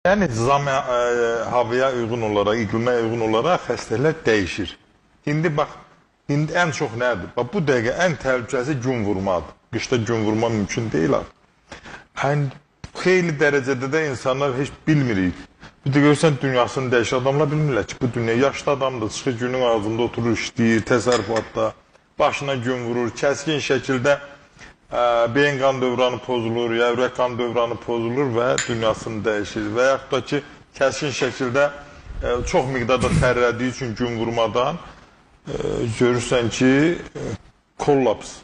Yəni havaya uyğun olaraq, iqlimə uyğun olaraq xəstəliklər dəyişir. İndi bax, indi ən çox nədir? Bax, bu dəqiqə ən təhlükəsi gün vurmadır. Qışda gün vurma mümkün deyil artıq. Yəni, xeyli dərəcədə də insanlar heç bilmirik. Bir də görürsən, dünyasını dəyişir. Adamlar bilmirlər ki, bu dünya yaşlı adamdır, çıxır günün ağzında oturur, işləyir, təsərrüfatda, başına gün vurur, kəskin şəkildə beyin qan dövranı pozulur, ya ürək qan dövranı pozulur və dünyasını dəyişir. Və yaxud da ki, kəskin şəkildə çox miqdarda tərlədiyi üçün gün vurmadan görürsən ki, kollaps,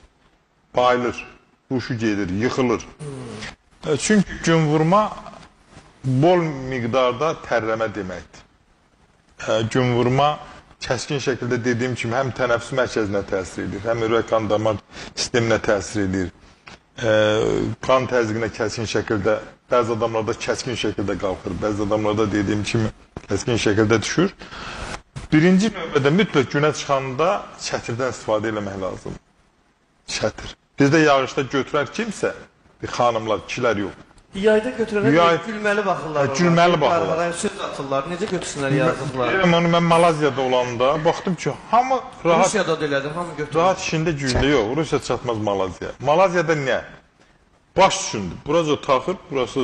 bayılır, huşu gedir, yıxılır. Çünki gün vurma bol miqdarda tərləmə deməkdir. Gün vurma kəskin şəkildə dediyim kimi həm tənəffüs mərkəzinə təsir edir, həm ürək qan damar sisteminə təsir edir. Qan təzyiqinə kəskin şəkildə, bəzi adamlarda kəskin şəkildə qalxır, bəzi adamlarda dediyim kimi kəskin şəkildə düşür. Birinci növbədə mütləq günə çıxanda çətirdən istifadə eləmək lazımdır. Çətir. Bizdə yağışda götürər kimsə, bir xanımlar, kişilər yox. Yayda götürənə gülməli baxırlar. Gülməli baxırlar. Söz atırlar. Necə götürsünlər yazıqlar? Onu mən Malaziyada olanda baxdım ki, hamı rahat... Rusiyada da elədim, hamı götürür. Rahat işində gündə yox. Rusiya çatmaz Malaziya. Malaziyada nə? Baş düşündü. Burası taxır, burası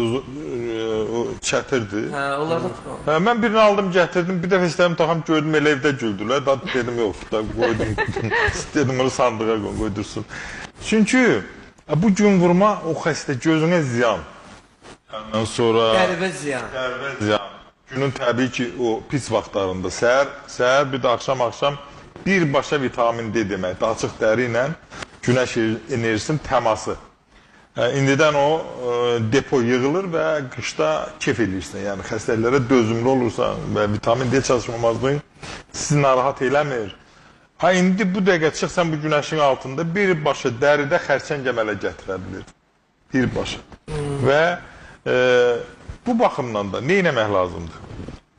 çətirdir. Hə, onlar da... Mən birini aldım, gətirdim. Bir dəfə istədim taxam, gördüm, elə evdə güldülər. Da dedim, yox, da qoydum. Dedim, onu sandığa qoydursun. Çünki bu gün vurma o xəstə gözünə ziyan. Ondan sonra... Qəribə ziyan. Qəribə ziyan. Günün təbii ki, o pis vaxtlarında səhər, bir də axşam birbaşa vitamin D deməkdir. Açıq dəri ilə günəş enerjisinin təması. İndidən o depo yığılır və qışda kef eləyirsən. Yəni, xəstəliklərə dözümlü olursan və vitamin D çalışmamazlığın sizi narahat eləmir. Ha, indi bu dəqiqə çıxsan bu günəşin altında birbaşa dəridə xərçəng əmələ gətirə bilir. Birbaşa. Və bu baxımdan da nə eləmək lazımdır?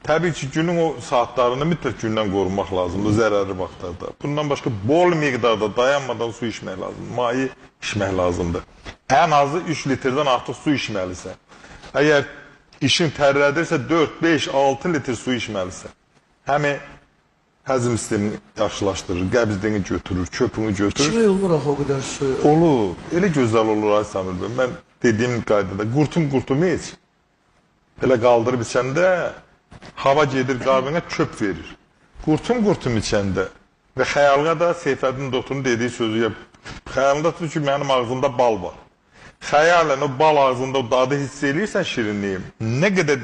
Təbii ki, günün o saatlarını mütləq gündən qorumaq lazımdır, zərərli vaxtlarda. Bundan başqa bol miqdarda dayanmadan su içmək lazımdır, mayi içmək lazımdır. Ən azı 3 litrdən artıq su içməlisən. Əgər işin tərlədirsə 4, 5, 6 litr su içməlisən. Həmi həzm sistemini yaxşılaşdırır, qəbzliyini götürür, köpünü götürür. İçmək olmur axı o qədər su. Olur, elə gözəl olur ay Samir bəy. Mən dediyim qaydada qurtum iç. Belə qaldırıb içəndə hava gedir qarnına, çöp verir. Qurtum içəndə və xəyalına da Seyfəddin doktorun dediyi sözü yap. Xəyalında tutur ki, mənim ağzımda bal var. Xəyalən o bal ağzında o dadı hiss eləyirsən şirinliyim. Nə qədər